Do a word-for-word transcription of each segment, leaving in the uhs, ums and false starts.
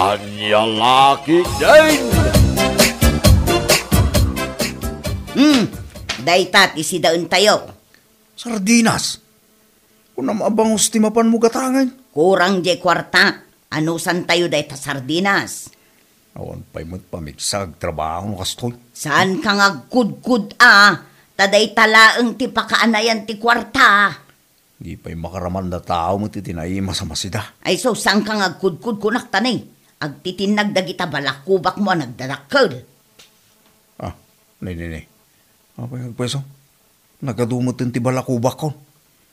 Ania la ketdin? Hmm, dayta ti sidaentayo. Sardinas? Kunam a bangus ti mapanmo gatangen. Kurang diay kuarta. Anusantayo dayta sardinas? Awan pay met pamigsa agtrabaho no kastoy. Saanka nga agkudkod a, ta dayta laeng ti pakaanayan ti kuarta. Di pay makaraman da tao met iti naimas a masida. Ay, so, saanka nga agkudkod, kunak ta ni? Agtitinnag dagita balakubakmo a nagdadakkel. Ah, ni, ni, ni. Apay nga agpayso? Nagadu met ti balakubakko.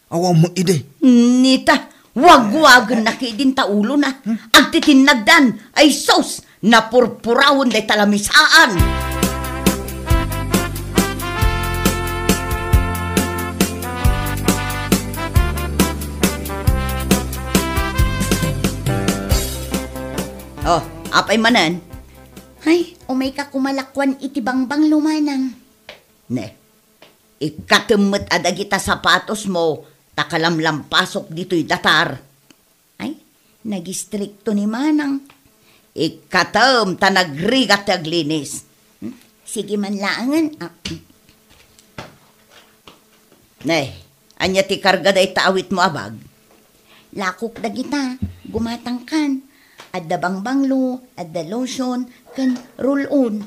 Awan met idi. Nita, wagwagen na kidin ta ulo na. Hmm? Agtitinnagdan. Ay sus, napurpurawen dayta lamisaan. Oh, apay manen? Ay, umay ka kumalakuan iti bangbanglo, manang. Ne, ikkatem met a dagita sapatosmo, ta kalamlampasok ditoy datar. Ay, nagistrikto ni manang. Ikkatem ta nagrigat ti aglinis. Hmm? Sige man laengen. Ah. Ne, ania ti karga dayta awitmo a bag? Lakok dagita, gumatangkan. Adda bangbanglo, adda lotion, ken roll-on.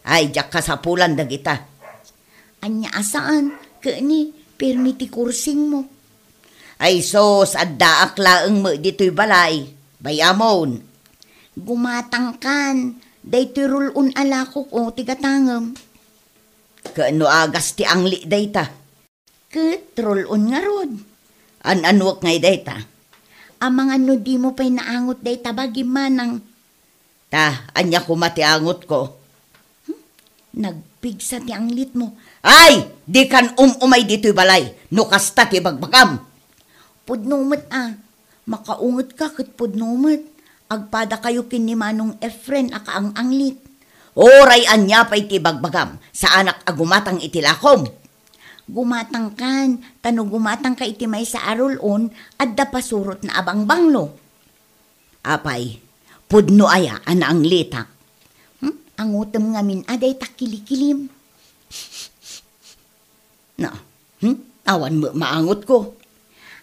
Ay, diak kasapulan dagita. Ania a saan, ket ni, pirmi ti kursingmo. Ay sus, addaak laeng met ditoy balay. Bay-amon. Gumatangkan, daytoy roll-on a lakok, o, ti gatangem. Ket no agas ti angli dayta? Ket roll-on ngarud. An-anuek ngay dayta? Amangan no dimo pay naangot dayta bagim, manang. Ta, ania koma ti angotko? Hmm? Nagpigsa ti anglitmo. Ay! Dikan um-umay ditoy balay, no kasta ti bagbagam. Pudno met a, makaungetka ket pudno met. Agpadakayo ken ni Manong Efren a kaang-anglit. Uray ania pay ti bagbagam, saanak a gumatang iti lakom. Gumatangkan, ta no gumatangka iti maysa a roll-on, adda pasurotna a bangbanglo. Apay, pudno aya a naanglitak? Hmm? Angotem ngamin a dayta kilikilim. No, hmm? Awan met maangotko.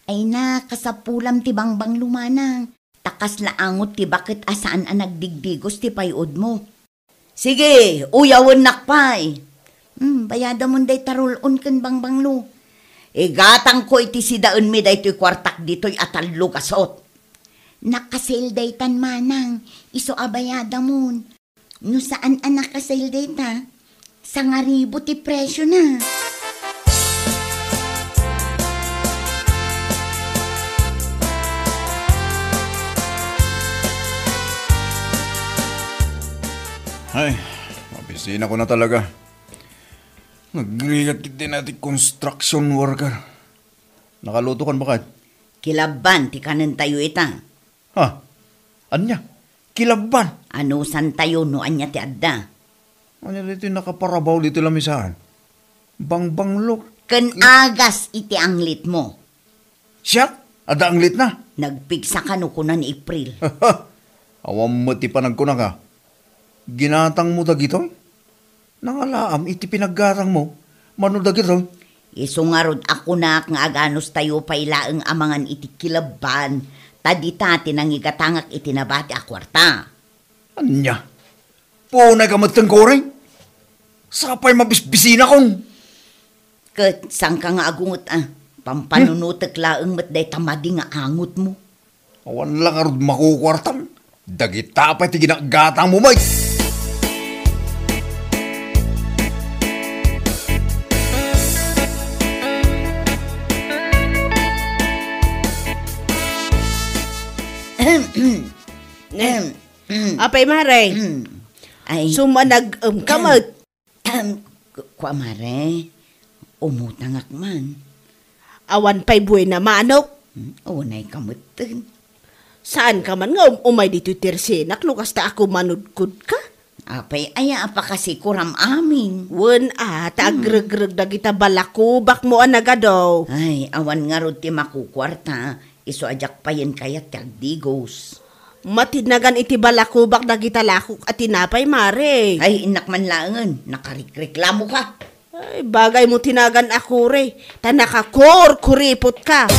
Ay na, kasapulam ti bangbanglo, manang. Ta kasla angot ti baket a saan a nagdigdigos ti pay-udmo. Sige, uyawennak pay. Hmm, bayadamon dayta roll-on ken bangbanglo. Igatangko iti sidaenmi daytoy kuartak ditoy a tallo gasut. Naka-sale daytan, manang, isu a bayadamon. No saan a naka-sale dayta, sangaribu ti presiona. Ay, mabisinako na talaga. Nagrigat iti na ti construction worker. Nakaluto kan baket? Kilabban ti kanentayo ita. Ha? Ania? Kilabban? Anusantayo no ania ti adda? Ania ditoy nakaparabaw ditoy lamisaan? Bangbanglo. Ken agas iti anglitmo. Siak? Adda anglitna? Nagpigsa kano kuna ni April. Awan met ti panagkunaka. Ginatangmo dagitoy? Nangalaam iti pinaggatangmo, mano dagitoy? Isu ngarud a kunak nga aganustayo pay laeng a mangan iti kilabban, ta dita ti nangigatangak iti nabati a kuarta. Ania? Punay ka met ken kuring? Sapay mabisbisinakon. Ket saanka nga agunget a, pampanunotek laeng met dayta madi nga angotmo. Awan la ngarud makukuartam. Dagita pay ti ginagatangmo met. Apay, Mare? Ay. Sumanag-em ka met. Ahem, ku-, kua, Mare, umutangak man. Awan pay buena manok? Hmm, unay ka metten. Saanka man nga um-, umay ditoy tersenak no kasta a kumanudkodka? Apay aya a pakasikuram amin? Wen a, ta Hmm. agregreg dagita balakubakmo a nagadu. Ay, awan ngarud ti makukuarta, isu a diak payen kayat ti agdigos. Matinagan iti balakubak dagita lakok a tinapay, Mare. Ay, innak man laengen, nakarikreklamoka. Ay, bagay mo tinagan a kuri, ta nakakurkuripot ka.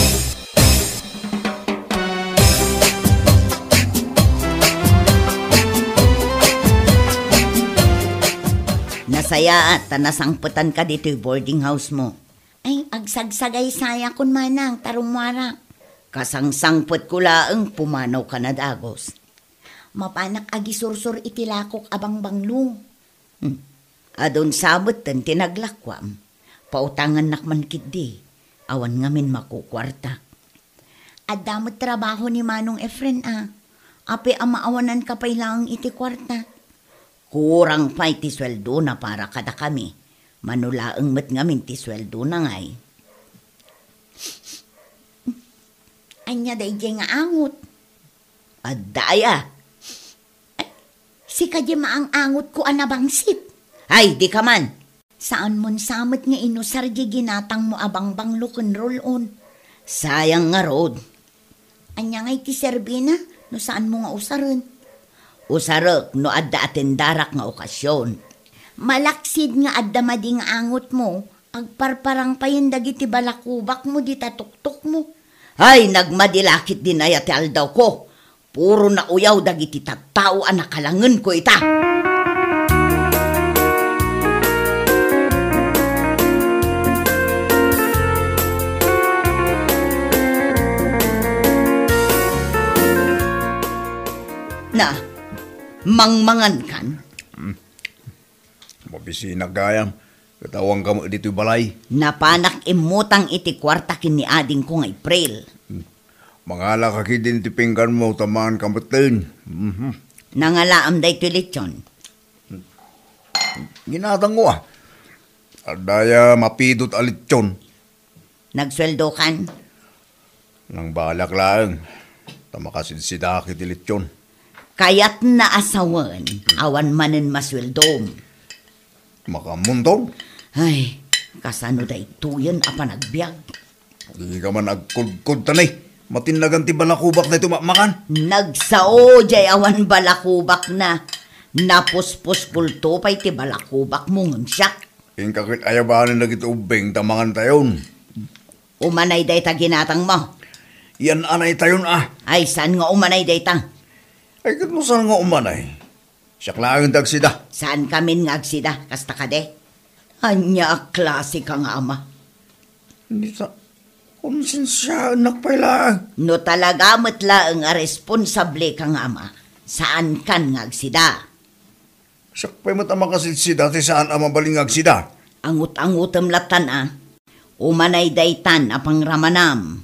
Nasayaat ta nasangpetanka ditoy boarding house mo. Ay, agsagsagaysayakon, Manang, ta rummuarak. Kasangsangpetko laeng, pumanawka na dagus. Mapanak agisursor iti lakok a bangbanglo. Hmm. Adun sa metten ti naglakuam. Pautangannak man ketdi. Awan ngamin makukuarta. Adda met trabaho ni Manong Efren a. Apay a maawananka pay laeng iti kuarta? Kurang pay ti sueldona para kadakami. Mano laeng met ngamin ti sueldona ngay. Ania daydiay nga angot? Adda aya. Ay, sika di maang-angotko a nabangsit. Ay, dika man. Saanmon sa met nga inusar di ginatangmo a bangbanglo ken roll-on? Sayang ngarud. Ania ngay ti serbina no saanmo nga usaren? Usarek no adda atendarak nga okasion. Malaksid nga adda madi nga angotmo, agparparang payen dagiti balakubakmo dita tuktukmo. Ay, nagmadi la ketdin aya ti aldawko. Puro nauyaw dagiti tattao a nakalangenko ita. Na, mangmangankan? Mabisinak gayam, ket awanka met ditoy balay. Napanak immutang iti kuarta ken ni adingko nga April. Mangalaka ketdin ti pingganmo ta manganka metten. Mhm. Nangalaam daytoy lechon. Ginatangko a. Adda aya mapidot a lechon? Nagsueldokan? Nangbalak laeng, ta makasidsidaak iti lechon. Kayatna a sawen, awan manen masueldom. Makaammontong? Ay, kasano daytoyen a panagbiag? Dika man agkudkod, ta ni, matinagan ti balakubak daytoy makmakan. Nagsao jay awan balakubakna. Napuspuskolto pay ti balakubakmo ngem siak. Inka ket ayabanen dagiti ubbing ta mangantayon. Umanay dayta ginatangmo. Yan-anaytayon a. Ay, saan nga umanay dayta? Ay, ket no saan nga umanay? Siak laeng ti agsida. Saankamin nga agsida, kasta kadi? Ania a klaseka nga ama? Ni ta, konsensiaennak pay laeng. No talaga met laeng a responsableka nga ama, saankan nga agsida. Siak pay met a makasidsida ti saan a mabalin nga agsida. Angut-angutem lattan a. Umanay daytan a pangramanam.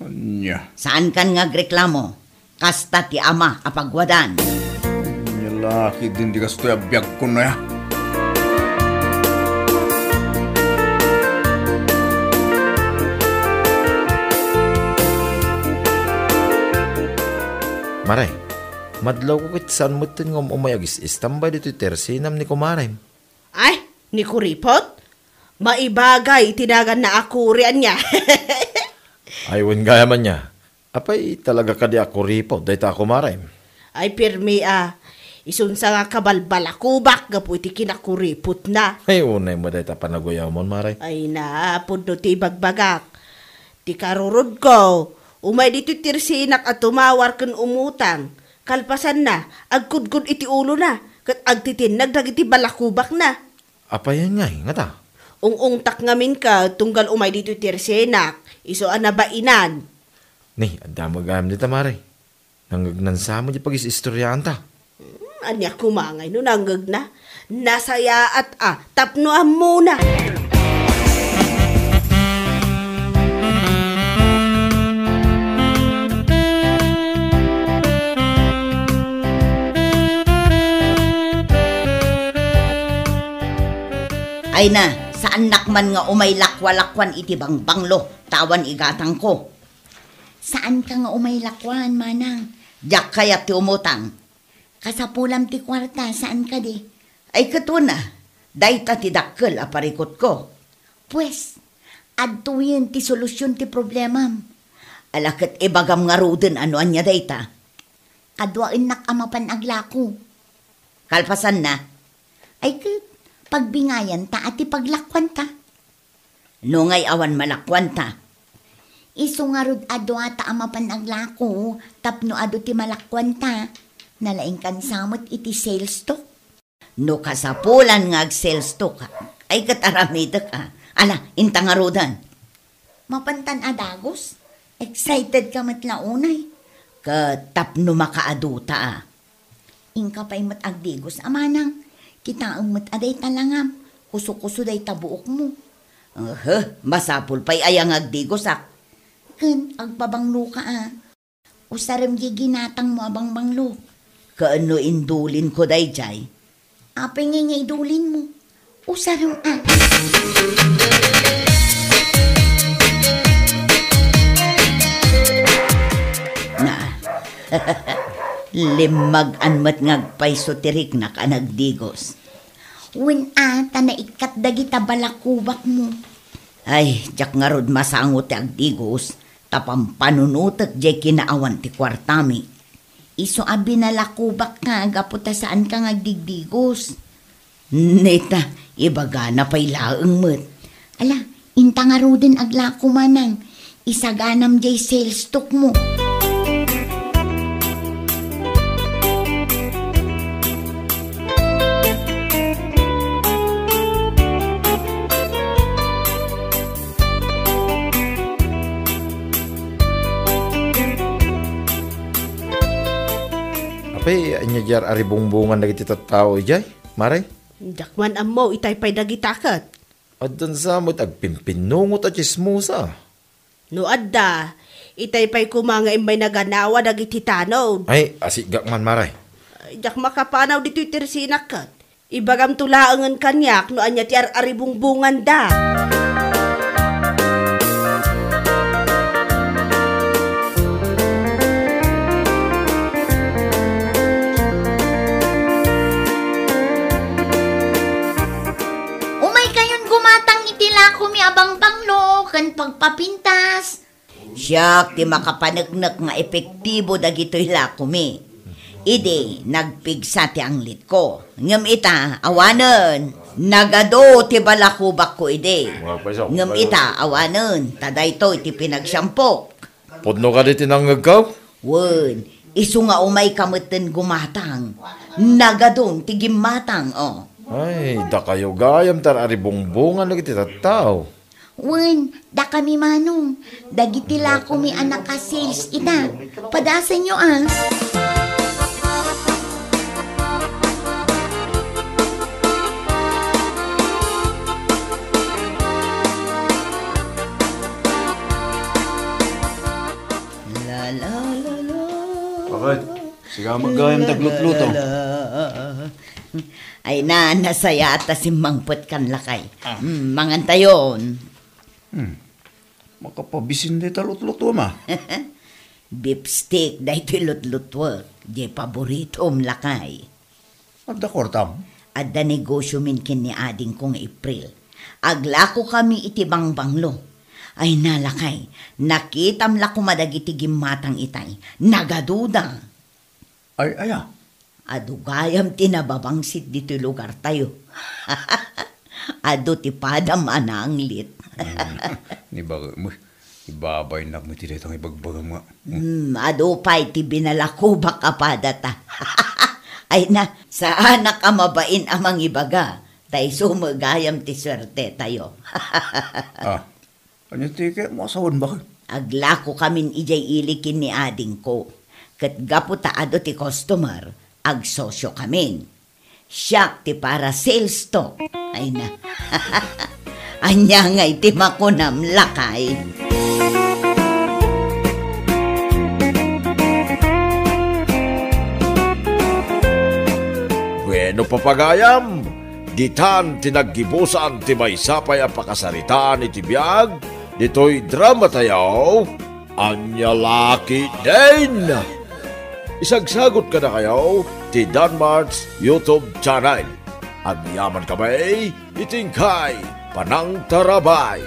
Ania? Saankan nga agreklamo. Kasta ti ama a pagwadan. Ania la ketdin ti kastoy a biagko, aya? Mare, madlawko ket saan metten nga um-umay agis-istambay ditoy tersinam ni kumarem. Ay, ni kuripot? Maibagay ti naganna a kuri ania. Ay, wen gayam ania. Apay talaga kadi a kuripot dayta a kumarem? Ay, pirmi a. Isunsa nga kabalbalakubak gapu iti kinakuripotna. Ay, unay met dayta panaguyawmon, mare. Ay na, pudno ti ibagbagak. Ti karurodko, umay ditoy tersinak a tumawar ken umutang. Kalpasanna, agkudkod iti ulona, ket agtitinnag dagiti balakubakna. Apayen ngay, ngata? Ung-ungtak ngamin ket tunggal umay ditoy tersinak, isu a nabainan. Ni, adda met gayam dita, mare. Nangngegnan sa met di pagis-istoriaanta. Hmm, ania koma ngay no nangngegna? Nasayaat a tapno ammona. Ay na, saannak man nga umay lakwa-lakwan iti bangbanglo, ta awan igatangko. Saanka nga umay lakwan, manang? Diak kayat ti umutang. Kasapulam ti kuarta, saan kadi? Ay, ket una, dayta ti dakkel a parikutko. Pues, adtoyen ti solusion ti problemam. Ala, ket ibagam ngaruden a no ania dayta. Kaduaennak a mapan aglako. Kalpasanna? Ay ket, pagbingayanta a ti paglakuanta. No ngay awan malakuanta? Isu ngarud a duata a mapan aglako tapno adu ti malakuanta. Nalaingkan sa met iti sales talk. No kasapulan nga ag-sales talk ka, ay ket aramidek a. Ala, inta ngaruden. Mapantan a dagus? Excited ka met la unay. Ket tapno makaaduta a. Inka pay met agdigos a manang. Kitaem met a dayta langam. Kuso-kuso dayta buokmo. Ehe, masapul pay aya nga agdigosak. Ken agpabangloka a. Usarem diay ginatangmo a bangbanglo. Ken no indulinko daydiay? Apay ngay nga idulinmo? Usarem a. Na. Limmag-an met nga agpayso ti riknak a nagdigos. Wen a, ta naikkat dagita balakubakmo. Ay, diak ngarud masango ti agdigos, ta pampanunotek diay kinaawan ti kuartami. Isu a binalakubakka gapu ta saanka nga agdigdigos. Neta, ibagana pay laeng met. Ala, inta ngaruden aglako manang. Isaganam diay sales talk mo. Apay, ania diay ar-aribungbungan dagiti tattao idiay, Mare? Diak man ammo, itay pay dagita ket. Addan sa met agpimpinnungot a tsismosa. No adda, itay pay koma nga immay naganawa dagiti tanod. Ay, asigak man, Mare. Ay, diak makapanaw ditoy tersinak ket. Ibagamto laengen kaniak no ania ti ar-aribungbunganda. Umaykayon gumatang iti lakomi a bangbanglo ken pagpapintas. Siak ti makapaneknek nga epektibo dagitoy lakomi. Idi, nagpigsa ti anglitko. Ngem ita, awanen, nagadu ti balakubakko idi. Ngem ita, awanen, ta daytoy ti pinagsyampok. Pudno kadi ti nangngegko? Wen, isu nga umayka metten gumatang. Nagadun ti gimmatang, o. Ay, dakayo gayam ti ar-aribungbungan dagiti tattao. Wen, dakami manong, dagiti lakomi a naka-sales ita. Padasenyo a. La, la, la, la. Bakit? Sika met gayam ti aglutluto. Ay na, nasayaat ta simmangpetkan, lakay. Ah. Mm, mangantayon. Hmm. Makapabisin dayta lutlutuem a. Beef steak daytoy lutlutuek. Diay paboritom, lakay. Adda kuartam? Adda negosiomin ken ni adingko nga April. Aglakokami iti bangbanglo. Ay na, lakay, nakitam la koma dagiti gimmatang itay. Nagaduda. Ay, aya? Adu gayam ti nababangsit ditoy lugartayo. Adu ti padam a naanglit. Hmm, ni bakit mo? Ibabaynak met ti dayta nga ibagbagam nga. Hmm, adu pay ti binalakubak a padata. Ay na, saanak a mabain a mangibaga. Ta isu met gayam ti suertetayo. Ah, ania ti kayatmo a sawen, bakit? Aglakokamin idiay ili ken ni adingko. Ket gapu ta adu ti customer, agsosiokamin. Siak ti para sales talk. Ay na. Ania ngay ti makunam, lakay? Bueno, papagayam, ditan ti naggibusan ti maysa pay a pakasaritaan iti biag ditoy dramatayo. Ania la ketdin? Isagsagot kadakayo ti Danmart's YouTube channel. Agyaman kami iti inkay panangtarabay.